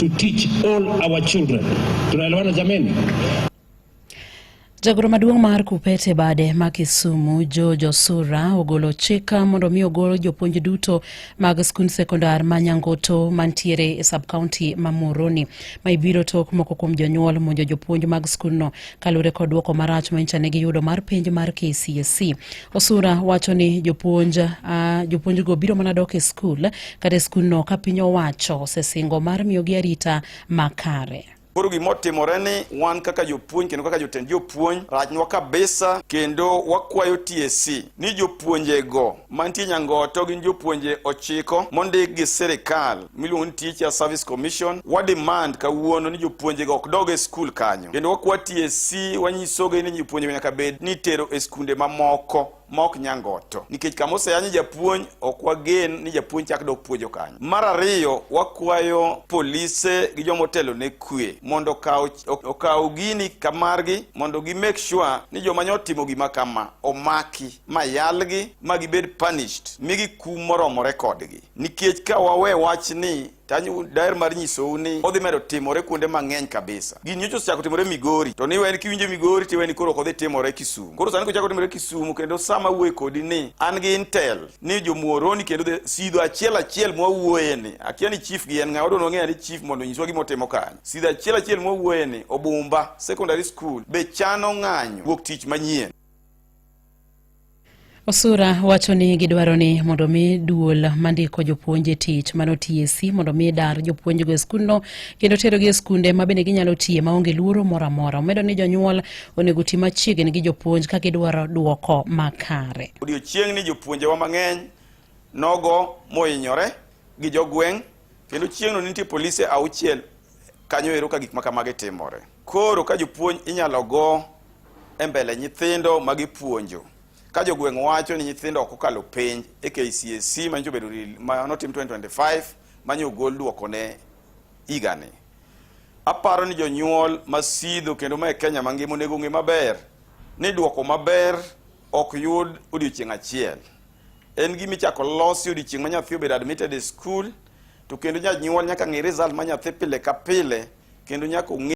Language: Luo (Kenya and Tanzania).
to teach all our children. Tunaelewana jameni? Jagoro maduong' mar KUPPET e bade ma Kisumu, George Osura, ogolo chik mondo mi ogol jopuonj duto mag skund sekondar ma Nyangoto mantiere e sub-county ma Muhoroni. Ma ibiro tok moko kuom jonyuol monjo jopuonj mag skundno kaluwore kod duoko marach ma nyocha ne giyudo mar penj mar KCSE. Osura wacho ni jopuonjgo biro mana dok e skul kata e skundno ka piny owacho osesingo mar miyogi arita makare. Koro gimotimore ni wan kaka jopuonj kendo kaka jotend jopuonj rachnwa kabisa, kendo wakwayo TSC ni jopuonjego mantie Nyangoto gin jopuonje 9 mondik gi sirikal miluongo ni Teacher Service Commission. Wa demand kawuono ni jopuonjego ok dog e skul kanyo, kendo wakwa TSC, wanyisogi ni jopuonjego nyaka bed ni itero e skunde mamoko ma ok Nyangoto, nikech kama oseyany japuonj ok wagen ni japuonj chak dok puonjo kanyo. Mar ariyo, wakwayo polise gi joma otelo ne kwe mondo okaw gini kamargi mondo gi make sure ni joma nyo timo gima kama omaki ma yalgi ma gibed punished, migi kum moromore kodgi, nikech ka wawe wach ni tanyu daher mar nyisou ni odhi medo timore kuonde mang'eny kabisa. Gini nyocha osechako timore Migori, to niweni kiwinjo Migori tiweni koro ok odhi timore Kisumu. Koro sani kochako timore Kisumu, kendo sama wuoye kodi ni an gi intel ni jomuoroni kendo sidho achiel achiel mwawuoye ni akia ni chief gi en ng'a, wadwa wang'eyo ni chief mondo onyiswa gima otimo kanyo. Sidho achiel achiel mwawuoye ni Obumba Secondary School be chano ng'anyo wuok tich manyien. Osura wacho ni gidwaro ni mondo mi duol mandiko jopuonj e tich mano TSC mondo mi dar jopuonjgo e skundno kendo terogi e skunde ma bende ginyalo tiye maonge luoro moro amora. Omedo ni jonyuol onego ti machiegni gi jopuonj ka gidwaro duoko makare. Odiochieng' ni jopuonjewa mang'eny nogo mohinyore gi jogweng', kendo chieng'no nitie polise 6 kanyo ero ka gik ma kamagi timore. Koro ka jopuonj inyalo go e mbele nyithindo ma gipuonjo, ka jogweng' wacho ni nyithindo ok okalo penj e KCSE manyocha obedo ma notim 2025 manyo ogol duoko ne higani. Aparo ni jonyuol masidho kendo ma e Kenya mangima onego ong'e maber ni duoko maber ok yud odiochieng' achiel. En gima ichako losi odiochieng' ma nyathi obedo admitted e school, to kendo janyuol nyaka ng'i result ma nyathi pile ka pile, kendo nyaka ong'e